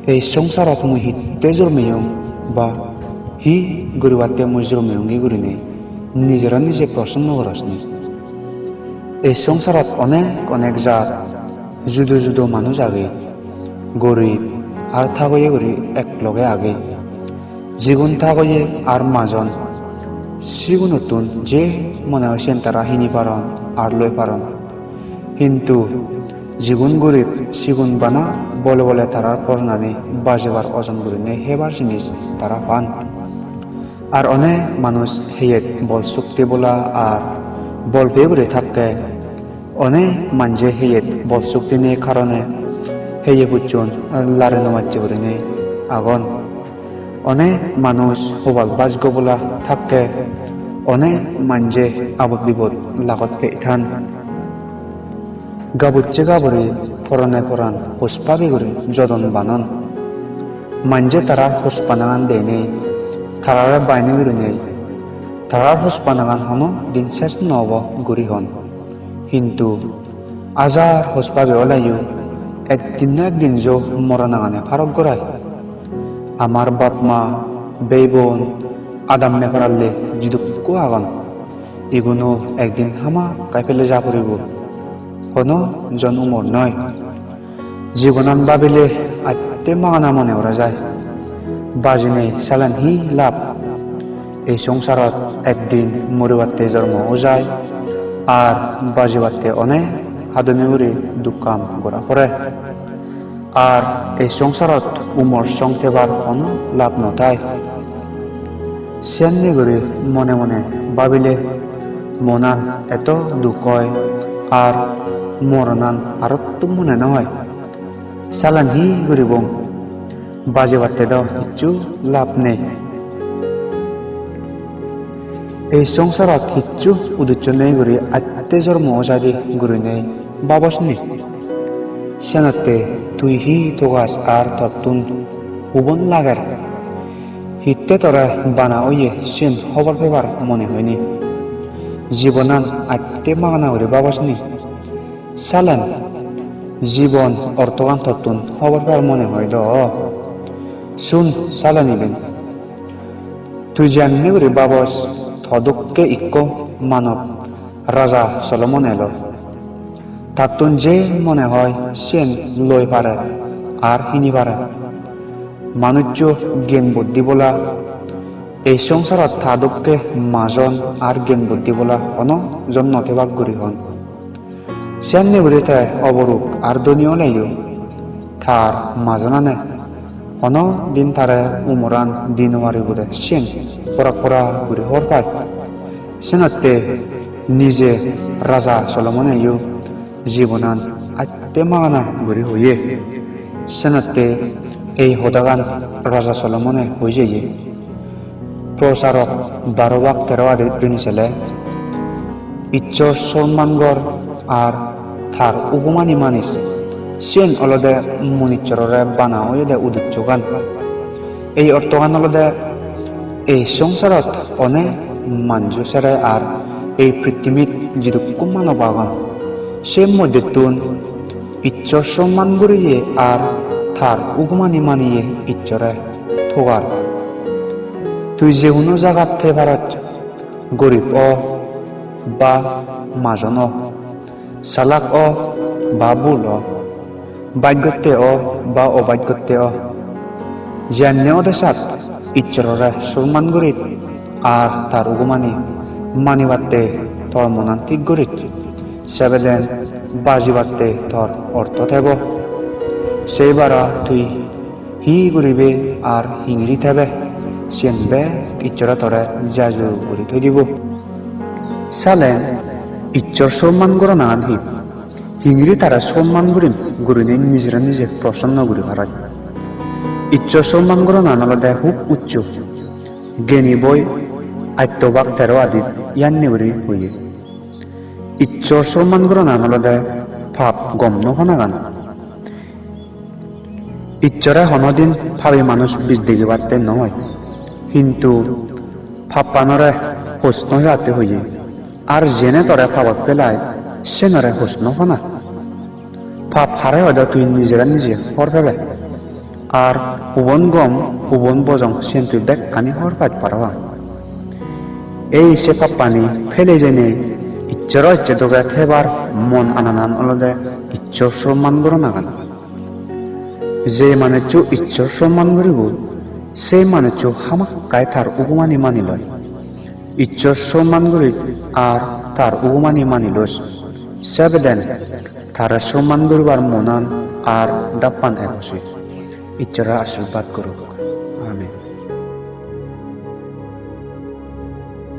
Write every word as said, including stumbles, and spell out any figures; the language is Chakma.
Ei songsarot mui hittey jormeyong ba hi guribattey mui jormeyongi guriney nijero nije proshno goros ni? Ei songsarot onek onek jat, judo judo manuj agey, gorib ar thagoye guri ekloge agey. Jigun thagoye ar majon, sigunottun je mone hoi siyen tara hini paron ar loi paron. Hintu jigun gorib, sigun bana bole bole tarar poranani bajebar ojon guriney hebar jinis tara pan. Ar onek manuj heyet bol sokti bola ar bol peye guri thakke. Onek manje heyet bol sokti nei karone heye pucchon lare no macche guriney agon. Onek manuj hobal bajjo bola thakke, onek manje abot bibot lagot pei than. Gabucche gaburi porane poran hos pabi guri jodon banon. Manje tarar hos panagan deinei, tarare bainei gurinei, tarar hos panagan hono din ses no obo guri hon. Hintu ajar hos pabi oleyo ekdin na ekdin jo moronagane parok gorai. Amar bap ma, bei bon, adamme paralle jidukko agon. Iguno ekdin hamakkai pele ja puribo. Hono jon umor noi. Jibonan babile atte magana mone gora jai. Bajinei salen hi lab? Ei songsarot ekdin muribatte jormo o jai, ar bajibatte onek hadoni guri duk kam gora pore. Ar ei songsarot umor song thebar hono lab no thai. Siyanne guri mone mone babile monan eto duk oi, ar moronan arottun mone no oi. Salen hi guribong? Bajibatte do hissu lab nei. Ei songsarot hissu uddeccho nei guri atte jormo o jai de gurinei babos ni? Senotte tui hi togas ar tottun hubon lager? Hitte tore bana oye siyen hobor pebar mone hoyni? Jibonan atte magana guri babos ni? Salen, jibon ortogan tottun hobor pebar mone hoi do? Sun salen iben. Tui jenne guri babos, to dokke ikko manob Raja Solomon elo. Tattun je mone hoi siyen loi pare ar hini pare. Manuccho gyan buddhi bola, ei songsarot ta dokke majon ar gyan buddhi bola hono jon no thebak guri hon. Siyanne guri te oboruk ar dhoni oleyo tar majonane hono din tare umoran di no paribo de siyen pora pora guri hobor pai. Senotte nije Raja Solomoneyo jibonan atte magana guri hoye. Senotte ei hodagan Raja Solomone hoi jeye. Prosarok baro bak tero adit bini sele, Issor sorman gor ar tar ugumani manis, siyen olode munissorore bana oyede udussogan. Ei ortogan olode ei songsarot onek manjo sere ar ei pittimit jidukko manob agon, se moddettun Issor somman guriye ar tar ugumani maniye Issore togar. Tui je hono jagat thei paros, gorib o ba majon o, salak o ba bul o, baj gotte o ba obaj gotte o, jenne ode sat Issorore somman gurit ar tar ugumani manibatte tor monan thik gurit. Sebeden bajibatte tor ortho thebo. Sei bara tui hi guribe ar hingiri thebe, siyen bek Issore tore jaju guri thoi dibo. Salen, Issor somman goranagan hi? Hingiri tare somman gurim gurinei nijere nije prosonno guri parai. Issor somman goranagan olode hub uccho. Geni boi atto bak tero adit iyanni guri hoye. Issor somman goranagan olode pap gom no panagan. Issore honodin pabi manuj bij degibatte noi, hintu pappanore hos no pebatte hoye. Ar jene tore pabot pelai, senore hos no pana. Pap hare hoide tui nijere nije hor pebe. Ar hubon gom, hubon bojong, siyen tui bekkani hobor paj parapang. Ei se pappani pele jenei Issoro icche doge thebar mon ananan olode Issor somman goranagan. Je manuccho Issor somman guribo, se manuccho hamakkai tar hugumani mani loi. Issor somman guri ar tar hugumani mani lois. Sebeden tare somman guribar monan ar dappan ek oi. Issore ashirbad goruk.